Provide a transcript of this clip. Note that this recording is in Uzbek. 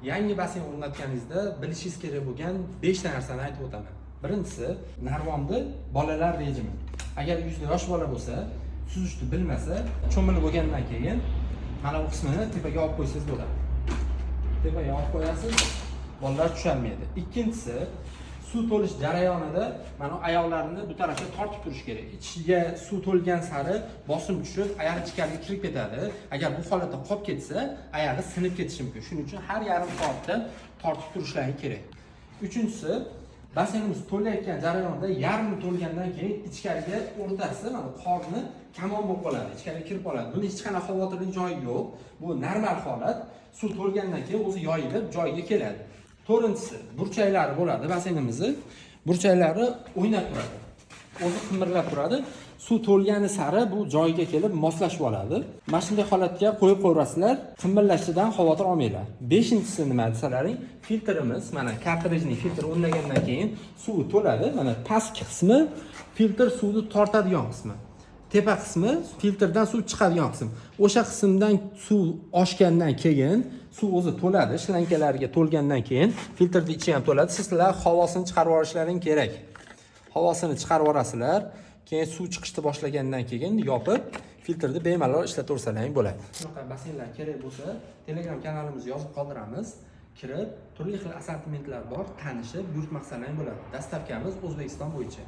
Yangi basseyn o'rnatganingizda bilishingiz kerak bo'lgan 5 ta narsani aytib o'taman. Birinchisi, narvonni bolalar rejimi. Agar uyingizda yosh bola bo'lsa, suzishni bilmasa, cho'milib bo'lgandan keyin mana bu qismini tepaga olib qo'ysangiz bo'ladi. Tepaga olib qo'yasiz, bolalar tusholmaydi. Ikkinchisi, suv to'lish jarayonida mana bu oyoqlarini bu tarafga tortib turish kerak. Ichiga suv to'lgan sari bosim tushib, oyog'i ichkariga kirib ketadi. Agar bu holatda qolib ketsa, oyog'i sinib ketishi mumkin. Shuning uchun har yarim soatda tortib turishlari kerak. Uchinchisi, basseynimiz to'layotgan jarayonda yarmi to'lgandan keyin ichkariga o'rtasi, mana qorni kamon bo'lib qoladi, ichkariga kirib qoladi. Buni hech qanaqa xavotirli joyi yo'q. Bu normal holat. Suv to'lgandan keyin o'zi yoyilib joyiga keladi. To'rtinchisi, burchaklari bo'ladi basseynimizni. Burchaklari o'ynab turadi. O'zi qimirlab turadi. Suv to'lgani sari bu joyiga kelib moslashib oladi. Mana shunday holatga qo'yib qo'yasizlar, qimirlashidan xavotir olmanglar. Beshinchisi nima desalaring, filtrimiz, mana картриджный filtr o'rnagandan keyin suv to'ladi. Mana pastki qismi filtr suvni tortadigan qismi. Tepa qismi filtrdan suv chiqadigan qism. O'sha qismdan suv oshgandan keyin suv o'zi to'ladi, shlankalarga to'lgandan keyin filtrni ichi ham to'ladi. Sizlar havosini chiqarib yuborishlaring kerak. Havosini chiqarib yuborasizlar, keyin suv chiqishni boshlagandan keyin yopib, filtrni bemalol ishlataversalaring bo'ladi. Shunaqa basseynlar kerak bo'lsa, Telegram kanalimizga yozib qoldiramiz. Kirib, turli xil assortimentlar bor, tanishib, buyurtma qilsalaring bo'ladi. Доставка miz O'zbekiston bo'yicha.